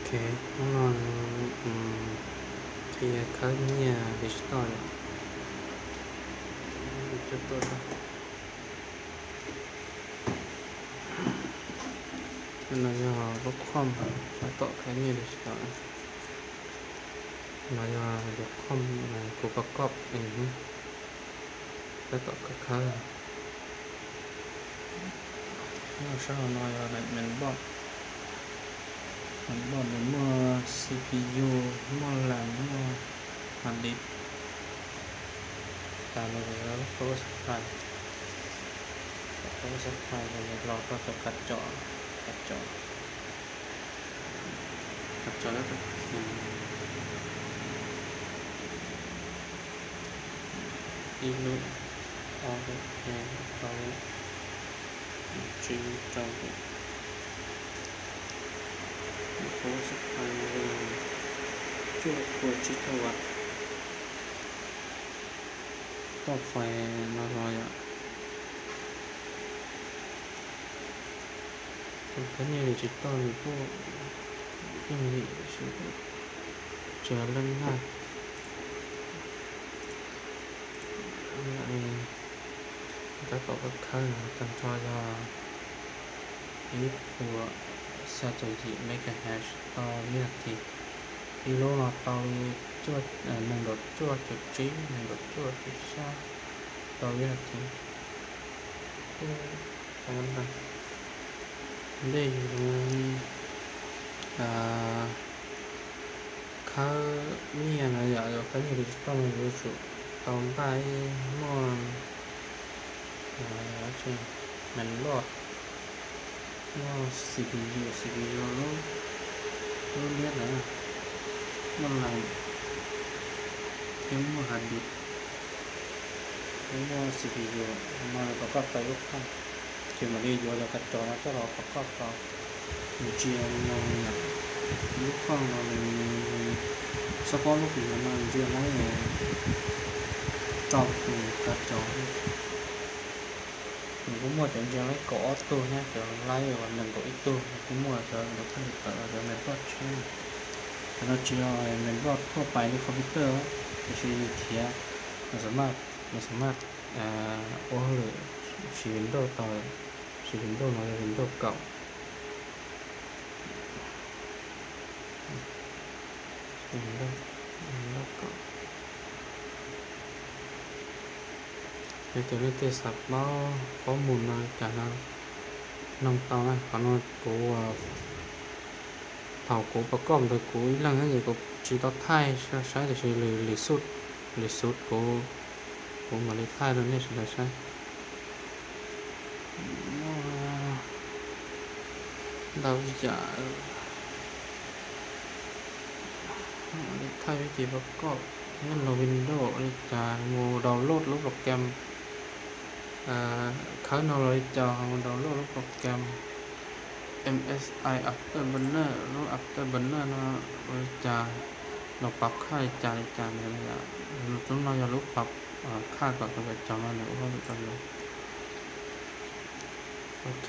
Hnub no qhia khawb nyiaj digital yom. No yog lub khom tab tom khawb nyiaj digital. No yog lub khom kuv pab koj tab tom khawb khawb. Sab hauv no yog mainboard, mainboard nws muaj C P U, muaj RAM, muaj hard disk, tas nws power supply, power supply los rau cov kav tsom, kav tsom, kav tsom, ib lub, ob lub, peb lub, plaub lub, tsib lub, rau lub, power supply cuaj pua tsib caug watt. Toj fais no los yom. Tus khawb nyiaj digital nws kuj yooj yim, tsis leej naj. Tab tom khawb tag nrho yog ib puas xya caum yim megahertz tau vib nas this. Ib lub no tau li nees nkaum cuaj caum tsib, nees nkaum cuaj caum xya tau vib nas this. Ntej yus khawb nyiaj no yom, khawb nyiaj digital no yuav tsum tau npaj ib muaj mainboard, muaj C P U, C P U lub, lub liab ntawd, muaj RAM thiab muaj hard disk, thiab muaj C P U no rau koj tau lub khom. Ces mam li yuav cov kav tsov no coj los rau koj tau. Ntsia no, lub khom no nws xab phob lub pim no ntsia laib rau tus kav tsov. Nws kuj muaj cov ntsia laib kaum ob tug thiab cov laib uas nees nkaum ib tug, kuj muaj cov nws thaj li tawm cov mainboard tshiab. Cov no tsis yog mainboard thuaj pais li computer, tiam sis nws khiav, nws xam maj, nws xam maj ua hauj lwm siv Windows tau, siv Windows no yog Windows kaum. Yog tias leej twg xav paub qhov mus no li cas no, noog tau na. Qhov no kuv, thaum kuv pab koj ntawd kuv ib leeg ces kuv tsis tau thaij saib, tiam sis lwm xub, lwm xub kuv, kuv mam li thaij rau nej sawv daws saib. Ntau yam li thaij vib ces pab koj thiab los Windows li cas mus download lub program khawb no los li cas mus download lub program M S I Afterburner, lub Afterburner no ua li cas los pab khaj li cas li cas ntawd. Lub no yog lub pab khaj kom tus kav tsov no nws ua hauj lwm rau yus. Ok.